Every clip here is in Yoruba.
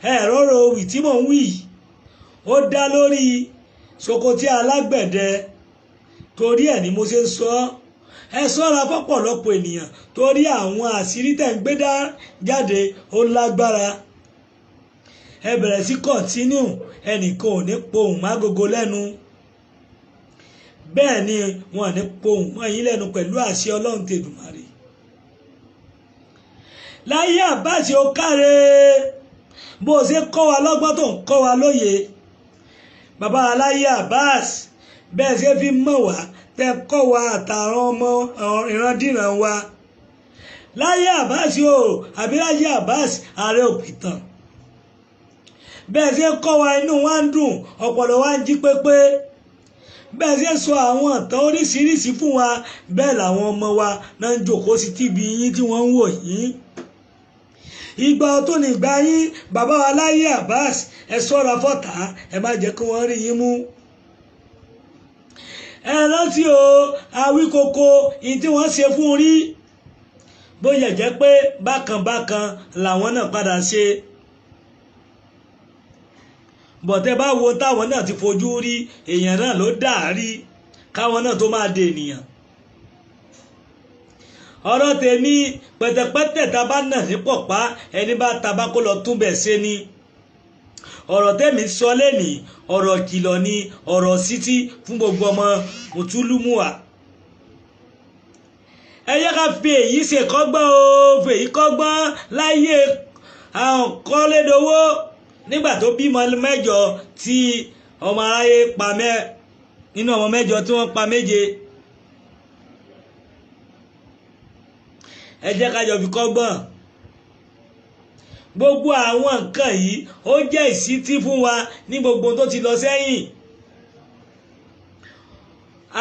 Ẹ rọrọ òwì tí mò ń wí yìí, ó dá lórí Sokoti alágbẹ̀dẹ. Torí ẹ̀ ni mo ṣe ń sọ, ẹ ṣọ́ra fọ́pọ̀lọpọ̀ ènìyàn, torí àwọn àṣírí tẹ̀ ń gbé jáde ó lágbára. Ẹ bẹ̀rẹ̀ sí kọ̀ntínú, ẹnìkan ò ní pohùn mágogo lẹ́nu, bẹ́ẹ̀ ni wọn ò ní pohùn mọ́ yín lẹ́nu pẹ̀lú àṣẹ Ọlọ́run tèdùmarè. Láyé Àbáṣe ó káre, bó o ṣe kọ́ wa lọ́gbọ́n tó ń kọ́ wa lóye. Bàbá Láyé Abbas, bẹ́ẹ̀ ṣe fi mọ̀ wá tẹ́ kọ́ wa àtàwọn ọmọ ìrandíran wa. Láyé Abbas o, àbí Láyé Abbas ààrẹ òpìtàn, bẹ́ẹ̀ ṣe kọ́ wa inú wa ń dùn, ọpọlọ wa ń jí pépé. Bẹ́ẹ̀ ṣe sọ àwọn ìtàn oríṣiríṣi fún wa, bẹ́ẹ̀ làwọn ọmọ wa náà ń jòkó sí tíbi yín tí wọ́n ń wò yín. Ìgbà ọ̀tún ní ìgbà yín, bàbá wa Láyé Abbas, ẹ ṣọ́ra fọ́tà, ẹ má jẹ́ kí wọ́n rí yín mú. Ẹ rántí o, Awíkoko ìyí tí wọ́n ṣe fún rí, bóyá jẹ́ pé bákan bákan làwọn náà padà ṣe. Bọ̀tẹ́ bá wo táwọn náà ti fojú rí, èèyàn náà ló dà rí káwọn náà tó máa dé ènìyàn. Ọ̀rọ̀ tèmi, pẹ̀tẹ̀pẹ̀tẹ̀ tá a bá nà ní pọ̀pá, ẹni bá tabá kó lọ túnbẹ̀ ṣe ni. Ọ̀rọ̀ tèmi sọ lẹ́nìí, ọ̀rọ̀ kìlọ̀ ni, ọ̀rọ̀ sítí fún gbogbo ọmọ mùtúlùmùwà. Ẹ yẹ ká fi èyí ṣe kọ́gbọ́n o, fi èyí kọ́gbọ́n. Láyé àwọn kọ́lédowó, nígbà tó bímọ mẹ́jọ tí ọmọ aráyé pa mẹ́, nínú ọmọ mẹ́jọ tí wọ́n pa méje. Ẹ jẹ́ ká jọ fi kọ́gbọ́n. Gbogbo àwọn nǹkan yìí ó jẹ́ ìṣítí fún wa ní gbogbo tó ti lọ sẹ́yìn.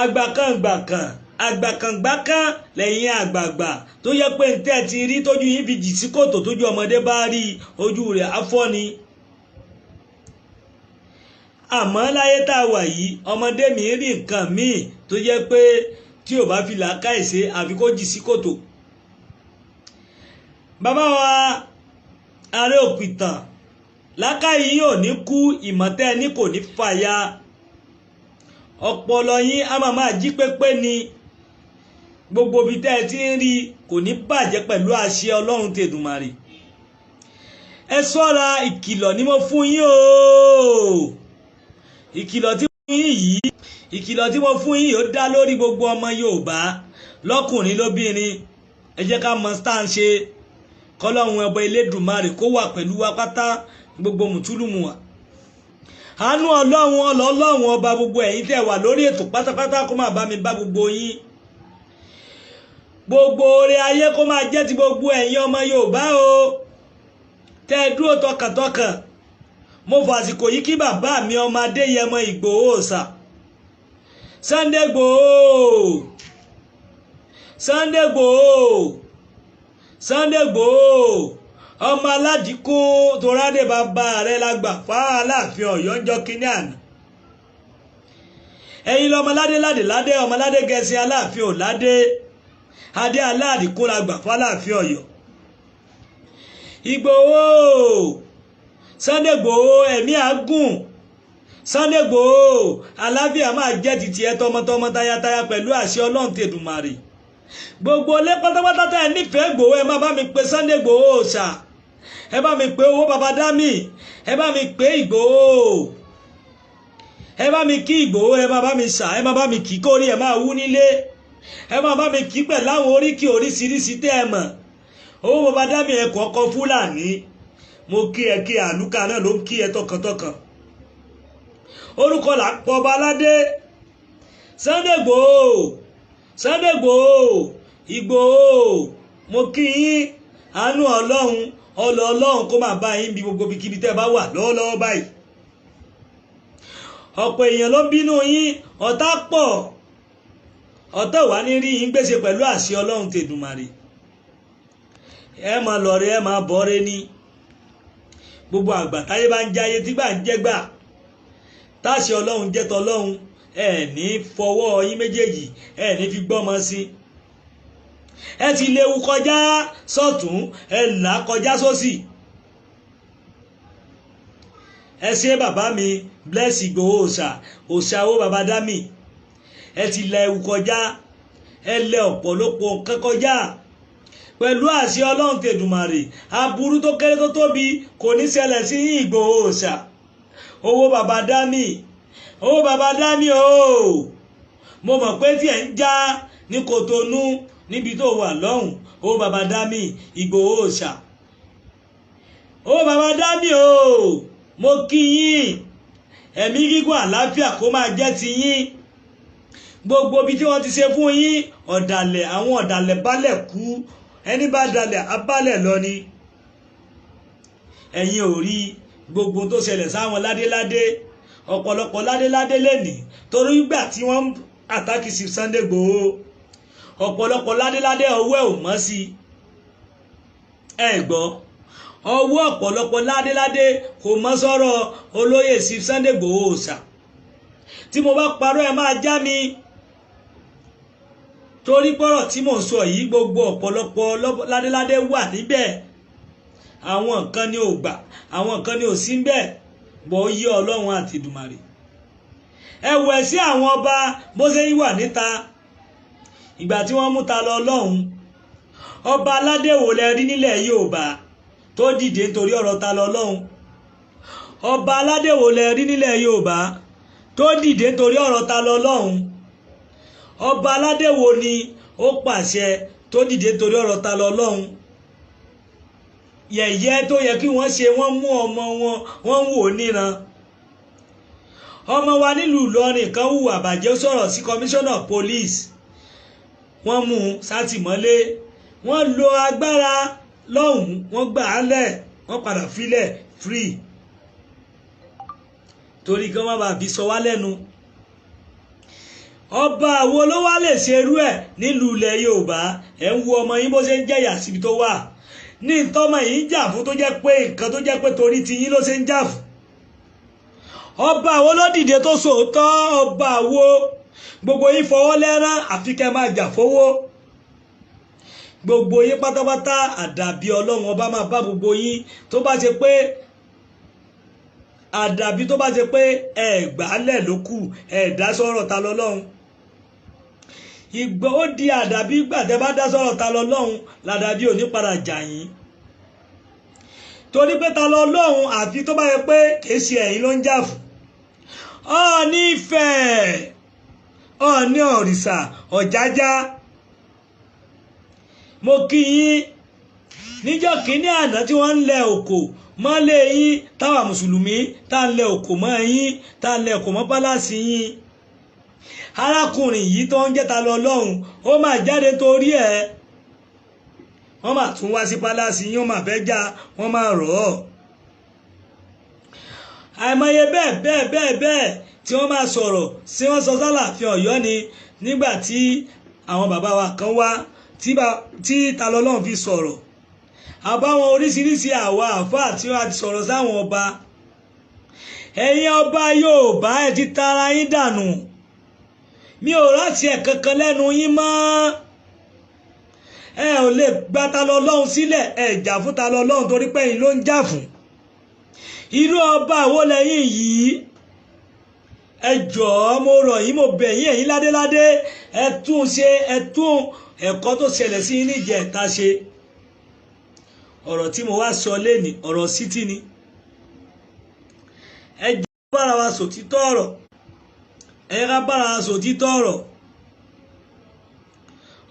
Àgbàkàngbàkàn àgbàkàngbàkàn lẹ́yìn àgbààgbà tó yẹ pé ń tẹ́ ti rí tójú yín fi jì sí kòtò, tójú ọmọdé bá rí ojú rẹ̀ afọ́ni. Àmọ́ láyé tá a wà yìí, ọmọdé mi rí nǹkan míì tó yẹ pé tí ò bá fi làákàyè ṣe, àfi kó jì sí kòtò. Bàbá wa ààrẹ òpìtàn, làákàyè yìí ò ní kú, ìmọ̀tẹ́ ní kò ní fàya, ọpọlọ yín á máa jí pépé ni. Gbogbo ibi tẹ́ ẹ ti ń rí kò ní bàjẹ́ pẹ̀lú àṣẹ Ọlọ́run tèdùmarè. Ẹ ṣọ́ra, ìkìlọ̀ ni mo fún yín o. Ìkìlọ̀ tí mo fún yín yìí, ìkìlọ̀ tí mo fún yín ó dá lórí gbogbo ọmọ Yorùbá lọ́kùnrin lóbìnrin. Ẹ jẹ́ ká mọ tá à ń ṣe, kọ́lọ́hún ọba Elédùmarè kó wà pẹ̀lú wa pátá, gbogbo mùtúlùmù wa. Àánú Ọlọ́run ọlọ́run ọba gbogbo ẹ̀yin tẹ́ wà lórí ètò pátápátá kó máa bá mi bá gbogbo yín. Gbogbo oore ayé kó máa jẹ́ ti gbogbo ẹ̀yin ọmọ Yorùbá o, tẹ́ ẹ dúró tọkàntọkàn. Mo fàsìkò yìí kí bàbá mi ọmọ Adéyẹmọ Ìgbòho Òòṣà, Sunday Igboho, Sunday Igboho, Sunday Igboho, ọmọ aládìkún torádé bàbá rẹ̀ lágbà fáwọn Aláàfin Ọ̀yọ́ ń jọ kínní àná. Ẹ̀yin lọmọ ládé ládé ládé, ọmọ ládé gẹ̀ẹ́sì Aláàfin ò ládé, adé aládìkún lágbà fáwọn Aláàfin Ọ̀yọ́. Ìgbòho, Sunday Igboho, ẹ̀mí àgùn. Sunday Igboho, àlàáfíà máa jẹ́ títí ẹ tọmọtọmọ tayataya pẹ̀lú àṣẹ Ọlọ́run tèdùmarè. Gbogbo ilé pátápátá tẹ́ ẹ nífẹ̀ẹ́ Ìgbòho, ẹ má bá mi pe Sunday Igboho Òòṣà, ẹ bá mi pe owó baba dami, ẹ bá mi pe Ìgbòho, ẹ bá mi kí Ìgbòho, ẹ má bá mi ṣà, ẹ má bá mi kí kórí ẹ máa wú nílé, ẹ má bá mi kí pẹ̀lú àwọn oríkì oríṣiríṣi tẹ́ ẹ mọ̀. Owó baba dami ẹ kọ̀ọ̀kan Fúlàní, mo kí ẹ kí àlùkà náà ló ń kí ẹ tọkàntọkàn. Orúkọ là ń pọ̀ ọba aládé. Sunday Igboho, Sunday Igboho, Ìgbòho, mo kí yín. Àánú Ọlọ́run ọlọ Ọlọ́run kó máa bá yín bí gbogbo ibikíbi tẹ́ ẹ bá wà lọ́wọ́lọ́wọ́ báyìí. Ọ̀pọ̀ èèyàn ló ń bínú yín, ọ̀tá pọ̀, ọ̀tá wà ní rí yín gbèsè pẹ̀lú àṣẹ Ọlọ́run tèdùmàrè. Ẹ máa lọ̀rẹ́, ẹ máa bọ̀rẹ́ ní gbogbo àgbà táyé bá ń jáyé tí gbà ń jẹ́gbà, táṣẹ Ọlọ́run jẹ́ tọlọ́run, ẹ ní fọwọ́ yín méjèèjì, ẹ ní fi gbọ́mọ sí. Ẹ ti léwu kọjá sọ́tún, ẹ là kọjá sósì. Ẹ ṣé bàbá mi, bless Ìgbòho òòṣà, òòṣà owó bàbá dámì. Ẹ ti la ewu kọjá, ẹ lẹ ọ̀pọ̀lọpọ̀ nǹkan kọjá. Pẹ̀lú àṣẹ Ọlọ́run tèdùmàrè, aburú tó kéré tó tóbi kò ní ṣẹlẹ̀ sí Ìgbòho òòṣà. Owó bàbá dámì, owó bàbá dámì ooo. Mo mọ̀ pé tí ẹ̀ ń já ní Kòtónú níbi tó wà lọ́hùn. Owó bàbá dámì, Ìgbòho òòṣà, owó bàbá dámì ooo. Mo kí yín, ẹ̀mí gígùn àlàáfíà kó máa jẹ́ ti yín. Gbogbo ibi tí wọ́n ti ṣe fún yín, ọ̀dàlẹ̀, àwọn ọ̀dàlẹ̀ balẹ̀ kú, ẹni bá dalẹ̀ abálẹ̀ lọ ni. Ẹ̀yin ò rí gbogbo tó ṣẹlẹ̀ sáwọn ládéládé, ọ̀pọ̀lọpọ̀ ládéládé lẹ́nìí, torí ìgbà tí wọ́n ń àtàkì sí Sunday Igboho, ọ̀pọ̀lọpọ̀ ládéládé ọwọ́ ẹ̀ ò mọ́ sí. Ẹ gbọ́, ọwọ́ ọ̀pọ̀lọpọ̀ ládéládé kò mọ́ sọ̀rọ̀ olóyè sí Sunday Igboho òòṣà. Tí mo bá parọ́ ẹ máa já mi, torí pọ̀rọ̀ tí mò ń sọ yìí, gbogbo ọ̀pọ̀lọpọ̀ ládéládé wà níbẹ̀. Àwọn nǹkan ni ò gbà, àwọn nǹkan ni ò sí níbẹ̀, bọ́ ó yé Ọlọ́run àti Ìdùmarè. Ẹ wẹ̀ sí àwọn ọba bó ṣe wà níta ìgbà tí wọ́n mú ta lọ lọ́hùn. Ọba aládé wo lẹ rí nílẹ̀ Yorùbá tó dìde nítorí ọ̀rọ̀ ta lọ lọ́hùn? Ọba aládé wo lẹ rí nílẹ̀ Yorùbá tó dìde nítorí ọ̀rọ̀ ta lọ lọ́hùn? Ọba aládé wo ni ó pàṣẹ tó dìde nítorí ọ̀rọ̀ ta lọ lọ́hùn? Yẹ̀yẹ́ tó yẹ kí wọ́n ṣe, wọ́n mú ọmọ wọn, wọ́n ń wò níran. Ọmọ wa nílùú Ìlọrin kan hùwà bàjẹ́, sọ̀rọ̀ sí commissioner police, wọ́n mú un sátìmọ́lé, wọ́n lo agbára lọ́hùn, wọ́n gbà á lẹ̀, wọ́n padà filẹ̀ free, torí kí wọ́n má bàa fi sọ wá lẹ́nu. Ọba wo ló wá lè ṣerú ẹ̀ nílùú ilẹ̀ Yorùbá? Ẹ̀ ń wo ọmọ yín bó ṣe ń jẹ̀yà síbi tó wà ní ìtọ́mọ yìí ń jà fún, tó jẹ́ pé nǹkan tó jẹ́ pé torí ti yín ló ṣe ń jà fún. Ọba wo ló dìde tó sòótọ́? Ọba wo? Gbogbo yín fọwọ́ lẹ́rán, àfi kẹ́ máa jà fowó. Gbogbo yín pátápátá, àdàbí Ọlọ́run ọba máa bá gbogbo yín, tó bá ṣe pé àdàbí tó bá ṣe pé ẹ gbálẹ̀ ló kù, ẹ dá sọ̀rọ̀ ta lọ́lọ́run. Ìgbà ó di àdàbí ìgbà tẹ́ bá dá sọ̀rọ̀ ta lọ́lọ́run, làdàbí ò ní padà jà yín, torí pé ta lọ́lọ́run, àfi tó bá yẹ pé kìí ṣe ẹ̀yin ló ń jà fún. Ọọ̀ni Ifẹ̀, Ọọ̀ni òrìṣà Ọ̀jájá, mo kí yín níjọ́ kínní àná tí wọ́n ń lẹ òkò mọ́lé yín, táwa mùsùlùmí tá ń lẹ òkò mọ́ yín, tá ń lẹ òkò mọ́ pálásì yín. Arákùnrin yìí tó ń jẹ́ ta lọ lọ́hùn, ó máa jáde torí ẹ̀, wọ́n máa tún wá sí pálásì yín, wọ́n máa fẹ́ já, wọ́n máa rọ̀ ọ́. Àìmọye bẹ́ẹ̀ bẹ́ẹ̀ bẹ́ẹ̀ bẹ́ẹ̀ tí wọ́n máa sọ̀rọ̀ sí, wọ́n sọ sálàáfin Ọ̀yọ́ ni nígbà tí àwọn bàbá wa kan wá tí ta lọ lọ́hùn fi sọ̀rọ̀ àbáwọn oríṣiríṣi àwa àfáà tí wọ́n ti sọ̀rọ̀ sáwọn ọba. Ẹ̀yin ọba Yorùbá, ẹ ti tara yín dànù, mi ò rántí ẹ̀ kankan lẹ́nu yín mọ́. Ẹ ò lè gba ta lọ lọ́hùn sílẹ̀, ẹ jà fún ta lọ lọ́hùn torí pé ẹ̀yin ló ń jà fún. Irú ọba wo lẹ́yìn yìí? Ẹ jọ̀ọ́, mo rọ̀ yín, mo bẹ̀ yín, ẹ̀yin ládéládé, ẹ tún ṣe, ẹ tún ẹ̀kọ́ tó ṣẹlẹ̀ sí yín níjẹ̀ta ṣe. Ọ̀rọ̀ tí mo wá sọ lénìí, ọ̀rọ̀ sítì ni. Ẹ jẹ́ bára wa sòtítọ́ ọ̀rọ̀, ẹ ká bára wa sòtítọ́ ọ̀rọ̀.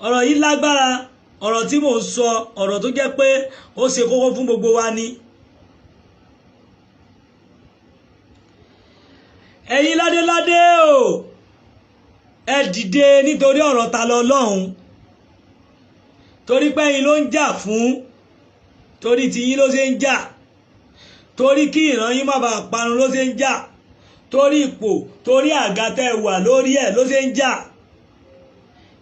Ọ̀rọ̀ yìí lágbára, ọ̀rọ̀ tí mò ń sọ, ọ̀rọ̀ tó jẹ́ pé ó ṣe kókó fún gbogbo wa ni. Ẹ̀yin ládéládé o, ẹ dìde nítorí ọ̀rọ̀ ta lọ lọ́hùn, torí pé ẹ̀yin ló ń jà fún, torí tiyín ló ṣe ń jà, torí kí ìran yín má bàa parun ló ṣe ń jà, torí ipò, torí àga tẹ́ wà lórí ẹ̀ ló ṣe ń jà.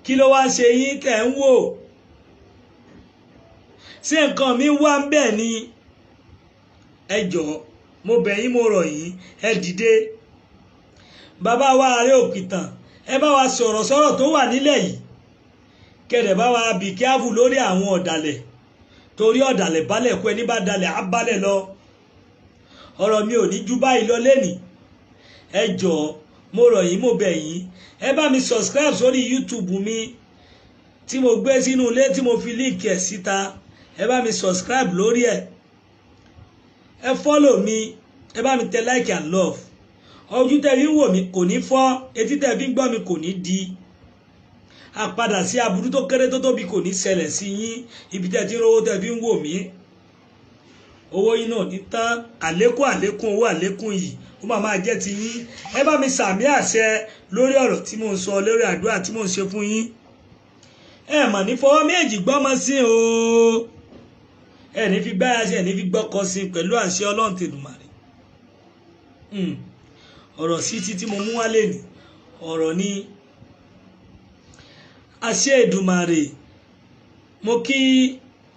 Kí ló wá ṣe yín tẹ́ ń wò? Ṣé nǹkan mi wà ń bẹ̀ ni? Ẹ jọ̀ọ́, mo bẹ̀ yín, mo rọ̀ yín, ẹ dìde. Bàbá wa Ààrẹ Òkìtàn, ẹ bá wa sọ̀rọ̀ sọ̀rọ̀ tó wà nílẹ̀ yìí, kẹ̀dẹ̀ bá wa bì kíáfù lórí àwọn ọ̀dàlẹ̀, torí ọ̀dàlẹ̀ balẹ̀ kú, ẹni bá dalẹ̀ á balẹ̀ lọ. Ọ̀rọ̀ mi ò ní ju báyìí lọ lénìí. Ẹ jọ̀ọ́, mo rọ̀ yín, mo bẹ̀ yín, ẹ bá mi subscribe sórí YouTube mi tí mo gbé sínú ilé, tí mo fi link ẹ̀ síta. Ẹ bá mi subscribe lórí ẹ̀, ẹ follow mi, ẹ bá mi tẹ like and love. Ojú tẹ́ fi ń wò mí kò ní fọ́, etí tẹ́ fi ń gbọ́ mi kò ní di. Àpadà sí aburú tó kéré tó tóbi kò ní ṣẹlẹ̀ sí yín. Ibi tẹ́ ti ń rówó tẹ́ fi ń wò mí, owó yín náà ní tán. Àlékún, àlékún owó, àlékún yìí, ó máa jẹ́ ti yín. Ẹ bá mi sàmì àṣẹ lórí ọ̀rọ̀ tí mò ń sọ, lórí àdúrà tí mò ń ṣe fún yín. Ẹ mà ní fọwọ́ méjì gbọ́mọ sí o, ẹ ní fi gbáyà sí, ẹ ní fi gbọ́kọ sí, pẹ̀lú àṣẹ Ọlọ́run tèdùmàrè. Ọ̀rọ̀ sí tí mo mú wálé ní ọ̀rọ̀ ní àṣẹ Èdùmàrè. Mo kí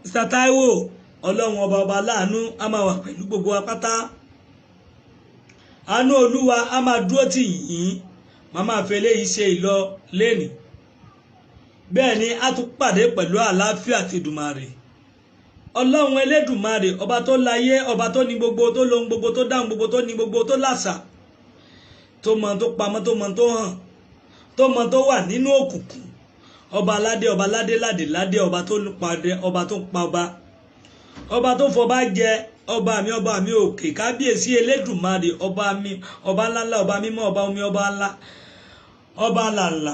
Mr. Taiwo. Ọlọ́run ọba, ọba láàánú, á máa wà pẹ̀lú gbogbo wa pátá. Àánú Olúwa á máa dúró tì yín. Màá máa fẹ́ eléyìí ṣe ìlọ lẹ́nìí. Bẹ́ẹ̀ ni a tún pàdé pẹ̀lú àlàáfíà ti Èdùmàrè. Ọlọ́run Elédùmarè, ọba tó láyé, ọba tó ní gbogbo, tó lóhun gbogbo, tó dáhùn gbogbo, tó ní gbogbo, tó làṣà, tó mọ tó pamọ́, tó mọ tó hàn, tó mọ tó wà nínú òkùnkùn, ọba aládé, ọba aládé ládé ládé, ọba tó padé, ọba tó pa ọba, ọba tó fọba jẹ, ọba mi, ọba mi òkè, kábíyèsí Elédùmarè, ọba mi, ọba ńláńlá, ọba mímọ́, ọba omi, ọba ńlá, ọba làlà,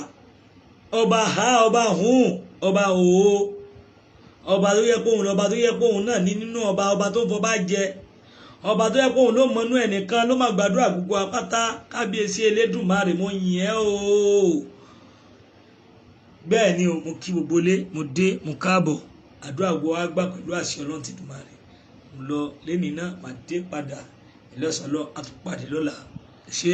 ọba ha, ọba hùn, ọba òó, ọba tó yẹ kóhun, ọba tó yẹ kóhun náà ní nínú ọba, ọba tó fọba jẹ, ọba tó yẹ kóhun ló mọnú ẹnìkan ló máa gbàdúrà gbogbo apáta. Kábíyèsí Elédùmarè, mo yìn ẹ́ o. Bẹ́ẹ̀ ni o, mo kí gbogbo lé, mo dé, mo káàbọ̀. Àdúrà gbogbo wa gbà pẹ̀lú àṣẹ Ọlọ́run ti Dùmarè. Mo lọ lẹ́nìí náà, màá dé padà ìlọ́sàn lọ, àtúpàdé lọ́la. Ṣé.